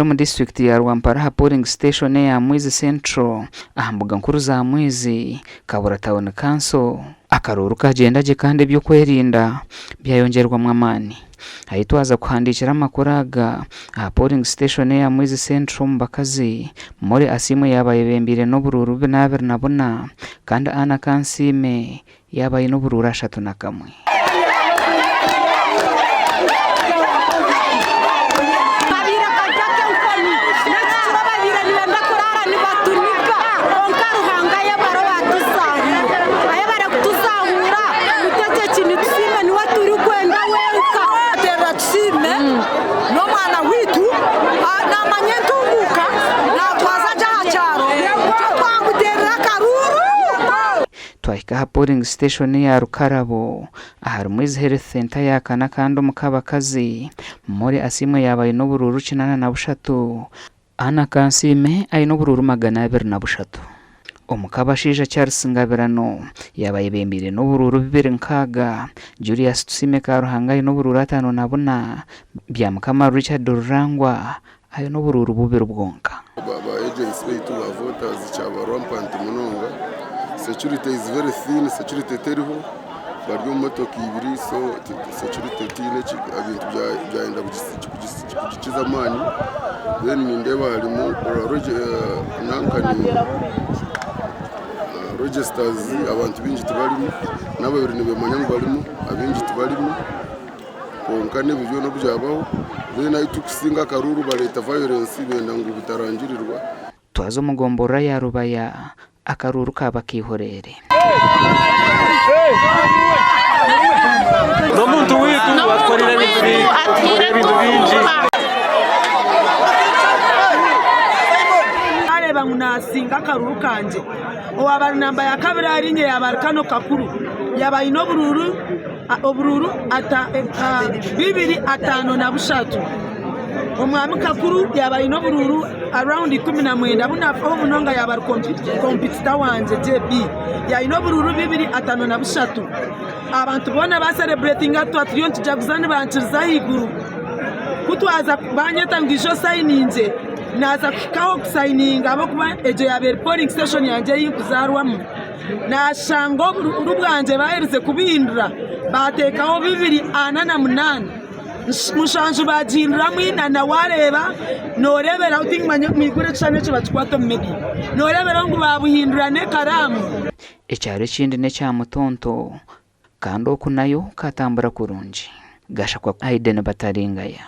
Omu disiturikiti ya Rwampara aha polling station eya Mwizi Central aha mbuga nkuru za Mwizi, Kabura Town Council, akaruuru kagyenda gye kandi eby'okwerinda byayongyerwamu amaani. Ahi twaza kuhandiikira amakuru aga, aha polling station eya Mwizi Central omu bakazi, Molly Asiimwe yaaba ayebembeire n'oburuuru 24 kandi Anna Kansiime yaaba aine oburuuru 31. Kabaire kari ak'enkoni n'ekikiro babaire nibenda kuraara nibatuniga kwonka Ruhanga ayebare owatuzahuura. Ayebare kutuzahuura omutegyeki nitusiime niwe turikwenda wenka. Terera Tusiime n'omwana waitu namanya entunguuka natwaza gye aha kyaro nikyo twamuterera akaruuru. Twahika aha polling station ya Rukarabo ahari Mwizi Health Centre ya kana kandi omu k'abakazi, Molly Asiimwe yaaba aine oburuuru 83, Anna Kansiime aine oburuuru 203. Omu k'abashaija Charles Ngabirano yaaba ayebembeire n'oburuuru 260, Julius Tusiime Karuhanga aine oburuuru 54, Byamukama Richard Rurangwa aine oburuuru bubiri bwonka. Ba agents baitu ba voters kyaba rampant munonga, security is very thin, security teriho, bari omu motoka ibiri so security tihaine ebintu byayenda kugikiza amaani then nindeeba harimu nankani registers abantu baingi tibarimu, n'ababire nibamanya ngu barimu abaingi tibarimu. Kwonka n'ebyo byona obu byabaho, then ahu turikusinga akaruuru bareeta violence benda ngu bitarangirirwa. Twaza omu gomborora ya Rubaya, akaruuru kaaba kaihoreere. N'omuntu waitu atukorire ebintu bingi. Naareeba ngu naasinga akaruuru kangye, owaaba ari namba ya kabiri ahariinye yaaba ari Kano Kakuru, yaaba aine oburuuru. Oburuuru 253. Omwami Kakuru yaaba aine oburuuru around 19 abu naafaho munonga yaaba ari kompitita wangye JB yaine oburuuru 253. Abantu boona baasereburetinga twaba turiyo nitujaguza nibankiriza ahaiguru. Ku twaza banyeta ngu ija osayiningye, naaza kuhikaho kusayininga ahabw'okuba egyo yaaba eri polling station yangye ei nkuzaarwamu. Naashanga oburuuru bwangye baaherize kubuhindura baateekaho 248, mushanju baagihinduramu ina waareeba nooreeberaho tinkumanya mwiguru ekishushani ekyo bakikwata omu media nooreeberaho ngu baabuhindura n'ekaraamu. Ekyaro ekindi n'ekya Mutonto kandi oku nayo katambura kurungi. Gashakwa Aiden Bataringaya.